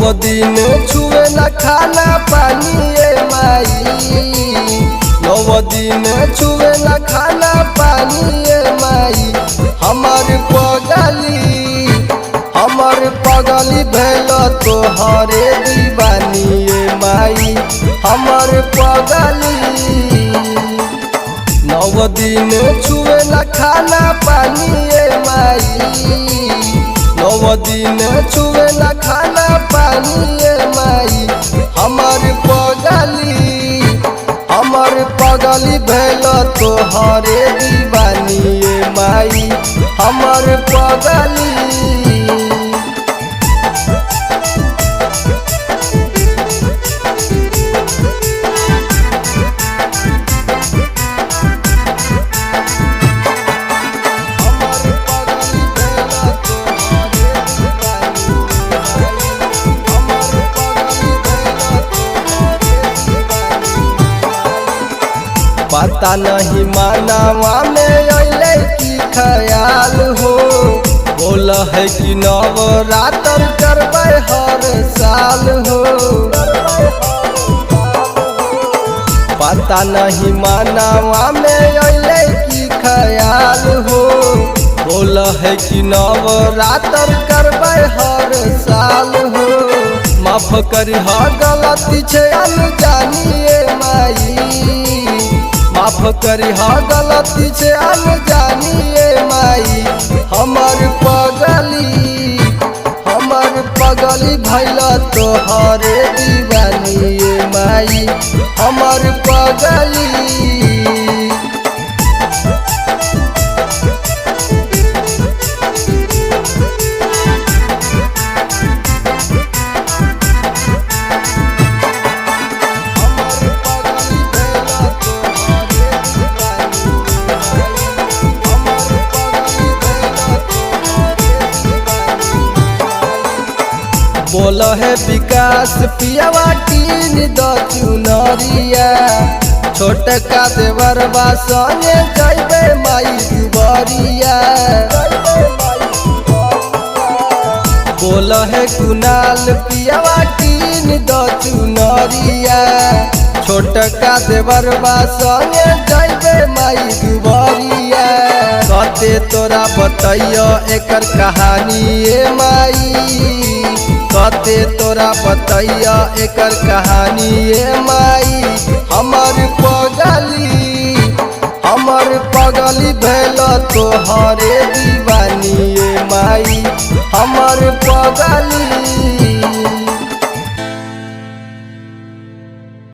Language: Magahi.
नव दिन छुए न खाना पानी ए माई, नव दिन छुए न खाना पानी ए माई। हमर पगली, हमर पगली भेल तोहरे दीवानी ए माई, हमर पगली। नव दिन छुए न खाना पानी ए माई, नव दिन छुए न खाना पानी ए माई। हमर पगली, हमर पगली भेल तोहरे दीवानी ए माई, हमर पगली। हमर पगली भेल तोहरे दीवानी ए माई, हमर पगली भेल तोहरे दीवानी ए माई। पता नहीं मानवा में अइले की ख्याल हो, बोल है कि नवरात्र करबै हर साल हो। पता नहीं मानवा में अइले की ख्याल हो, बोल है कि नवरात्र करबै हर साल हो। माफ करी हा गलती छै अनजानी ए माई, माफ करी हा गलती छै अनजानी ए माई। हमर पगली, हमर पगली भैल तोहरे दीवानी ए माई, हमर पगली। हमर पगली भेल तोहरे दीवानी ए माई, हमर पगली भेल तोहरे दीवानी ए माई। बोल है विकास पियावा कीन द चुनरिया, छोटका देवरबा संगे जइबे माई दुबरिया। बोल है कुणाल पियावा कीन द चुनरिया, छोटका देवरबा संगे जइबे माई दुबरिया। कते तोरा बतैयो एकर कहानी ए माई, कते तोरा बतैया एकर कहानी ए माई। हमर पगली, हमर पगली भेल तोहरे दीवानी ए माई, हमर पगली।